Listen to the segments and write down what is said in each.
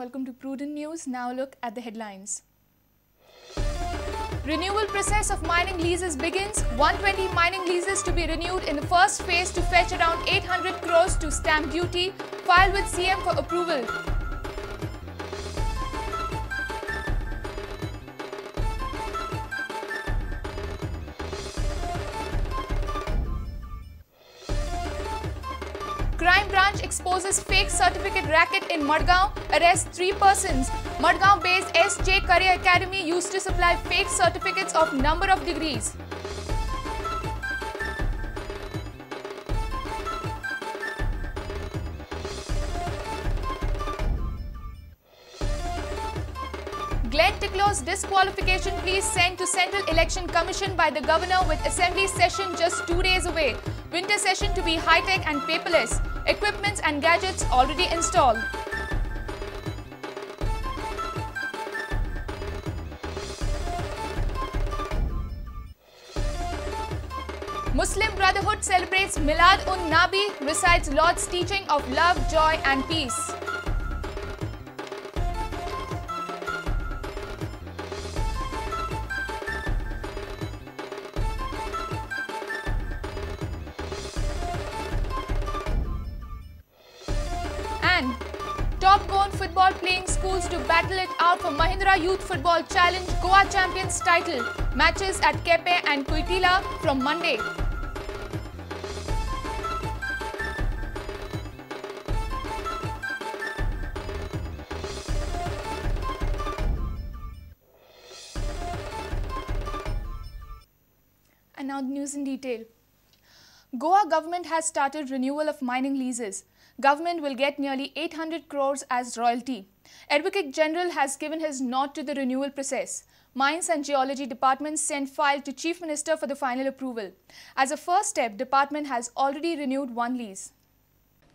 Welcome to Prudent News. Now look at the headlines. Renewal process of mining leases begins. 120 mining leases to be renewed in the first phase to fetch around 800 crores to stamp duty. Filed with CM for approval. Crime branch exposes fake certificate racket in Madgaon, arrests 3 persons. Madgaon-based SJ Career Academy used to supply fake certificates of number of degrees. Glenn Ticlo's disqualification plea sent to Central Election Commission by the Governor with Assembly session just 2 days away. Winter session to be high-tech and paperless. Equipments and gadgets already installed. Muslim Brotherhood celebrates Milad un Nabi, recites Lord's teaching of love, joy and peace. And top Goan football playing schools to battle it out for Mahindra Youth Football Challenge Goa Champions title. Matches at Kepe and Kuitila from Monday. And now the news in detail. Goa government has started renewal of mining leases. Government will get nearly 800 crores as royalty. Advocate General has given his nod to the renewal process. Mines and Geology Department sent file to Chief Minister for the final approval. As a first step, department has already renewed one lease.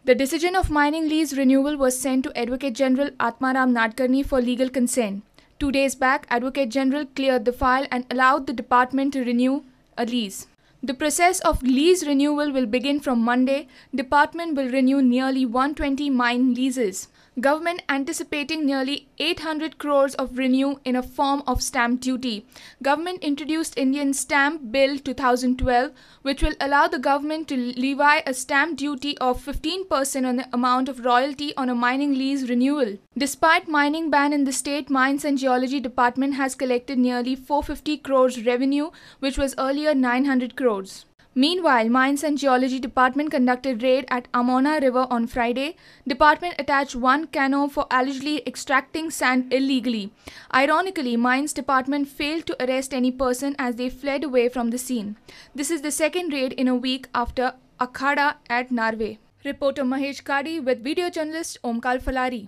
The decision of mining lease renewal was sent to Advocate General Atmaram Nadkarni for legal consent. 2 days back, Advocate General cleared the file and allowed the department to renew a lease. The process of lease renewal will begin from Monday. Department will renew nearly 120 mine leases. Government anticipating nearly 800 crores of renew in a form of stamp duty. Government introduced Indian Stamp Bill 2012, which will allow the government to levy a stamp duty of 15% on the amount of royalty on a mining lease renewal. Despite mining ban in the state, Mines and Geology Department has collected nearly 450 crores revenue, which was earlier 900 crores. Meanwhile, Mines and Geology Department conducted raid at Amona River on Friday. Department attached one canoe for allegedly extracting sand illegally. Ironically, Mines Department failed to arrest any person as they fled away from the scene. This is the second raid in a week after Akhada at Narve. Reporter Mahesh Kadi with video journalist Omkar Falari.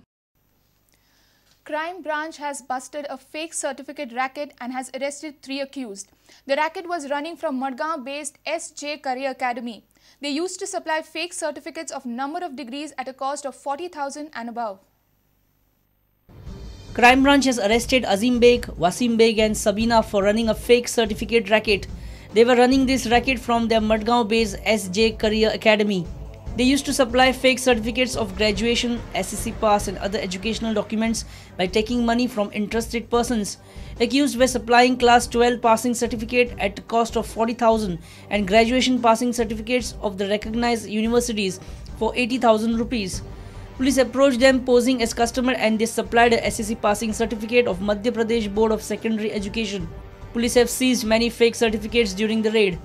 Crime branch has busted a fake certificate racket and has arrested 3 accused. The racket was running from Madgaon-based SJ Career Academy. They used to supply fake certificates of number of degrees at a cost of 40,000 and above. Crime branch has arrested Azim Beg, Wasim Beg and Sabina for running a fake certificate racket. They were running this racket from their Madgaon-based SJ Career Academy. They used to supply fake certificates of graduation, SSC pass and other educational documents by taking money from interested persons. Accused were supplying class 12 passing certificate at a cost of 40,000 and graduation passing certificates of the recognized universities for 80,000 rupees. Police approached them posing as customer and they supplied a SSC passing certificate of Madhya Pradesh Board of Secondary Education. Police have seized many fake certificates during the raid.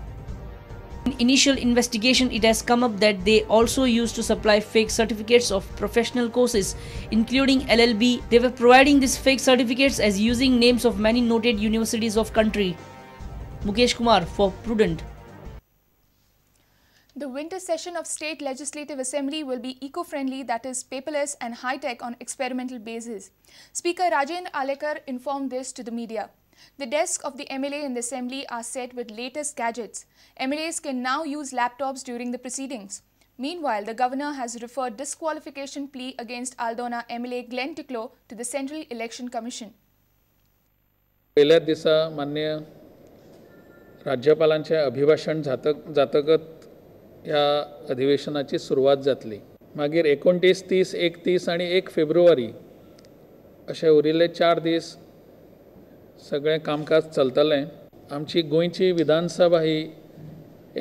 In initial investigation, it has come up that they also used to supply fake certificates of professional courses, including LLB. They were providing these fake certificates as using names of many noted universities of country. Mukesh Kumar for Prudent. The winter session of State Legislative Assembly will be eco-friendly, that is paperless and high-tech on experimental basis. Speaker Rajendra Arlekar informed this to the media. The desks of the MLA in the assembly are set with latest gadgets. MLAs can now use laptops during the proceedings. Meanwhile, the governor has referred disqualification plea against Aldona MLA Glenn Ticlo to the Central Election Commission. पहिल्याच दिसा माननीय राज्यपालांचे अभिभाषण जातकच ह्या अधिवेशनाची सुरवात जातली. मागीर 29, 30, 31 आनी 1 फेब्रुवारी अशे उरिल्ले 4 दीस सगळें कामकाज चलतलें. आमची गोंयची विधानसभा ही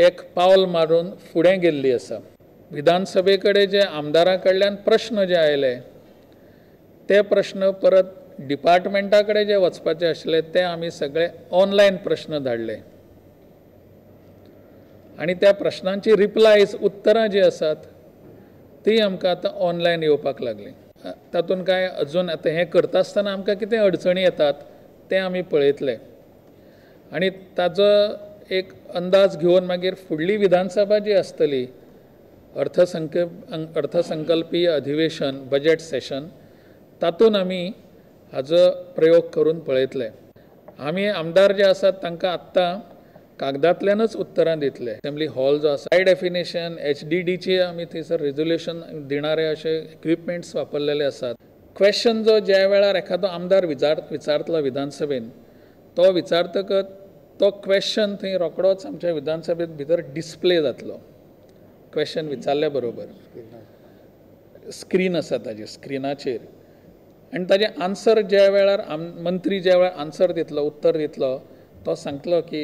एक पावल मारून फुडें गेल्ली आसा. विधानसभे कडेन जे आमदारां कडल्यान प्रश्न जे आयले ते प्रश्न परत डिपार्टमेंटा कडेन जे वचपाचे आशिल्ले ते आमी सगळे ऑनलायन प्रश्न धाडले आनी त्या प्रश्नांची रिप्लायज उत्तरां जी आसात ती आमकां आतां ऑनलायन येवपाक लागली. तातूंत कांय अजून आतां हें करता आसतना आमकां कितें अडचणी येतात तें आमी पळयतले आनी ताजो एक अंदाज घेवन मागीर फुडली विधानसभा जी आसतली अर्थसंकल्पीय अधिवेशन बजेट सेशन तातूंत आमी हाजो प्रयोग करून पळयतले. आमी आमदार जे आसात तांकां आत्तां कागदांतल्यानच उत्तरां दितले. असेंब्ली हॉल जो आसा हाय डेफिनेशन HDDची आमी थंयसर रेजोल्युशन दिणारे अशे इक्विपमेंट्स वापरलेले आसात. क्वेश्चन जो ज्या वेळार एखादो आमदार विचारतलो विधानसभेन तो विचारतकच तो क्वेश्चन थंय रोखडोच आमच्या विधानसभेंत भितर डिस्प्ले जातलो. क्वेश्चन विचारल्या बरोबर स्क्रीन आसा ताजी स्क्रिनाचेर आनी ताजें आन्सर ज्या वेळार मंत्री ज्या वेळार आन्सर दितलो उत्तर दितलो तो सांगतलो की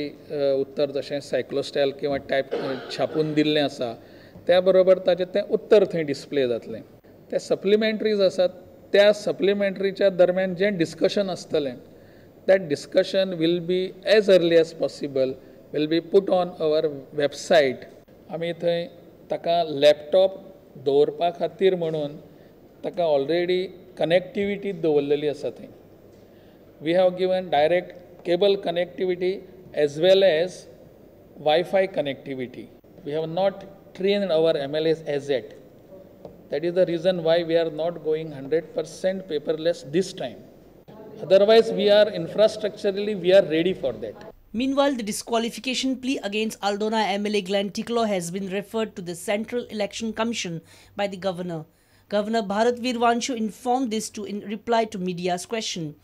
उत्तर जशें सायक्लोस्टायल किंवा टायप छापून दिल्लें आसा त्या बरोबर ताजें तें उत्तर थंय डिस्प्ले जातलें. ते सप्लिमेंट्रीज आसात त्या सप्लिमेंट्रीच्या दरम्यान जें डिस्कशन आसतलें that discussion will be as early as possible will be put on our website. आमी थंय ताका लॅपटॉप दवरपा खातीर म्हणून ताका ऑलरेडी कनेक्टिविटी दवरलेली आसा थंय. We have given direct cable connectivity as well as WiFi connectivity. We have not trained our MLAs as yet. That is the reason why we are not going 100% paperless this time. Otherwise, we are infrastructurally, we are ready for that. Meanwhile, the disqualification plea against Aldona MLA Glenn Ticlo has been referred to the Central Election Commission by the governor. Governor Bharat Veer Vanshu informed this in reply to media's question.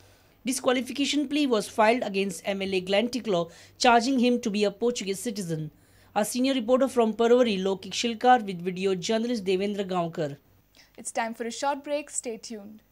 Disqualification plea was filed against MLA Glenn Ticlo, charging him to be a Portuguese citizen. Our senior reporter from Parvari, Lokik Shilkar, with video journalist Devendra Gaonkar. It's time for a short break. Stay tuned.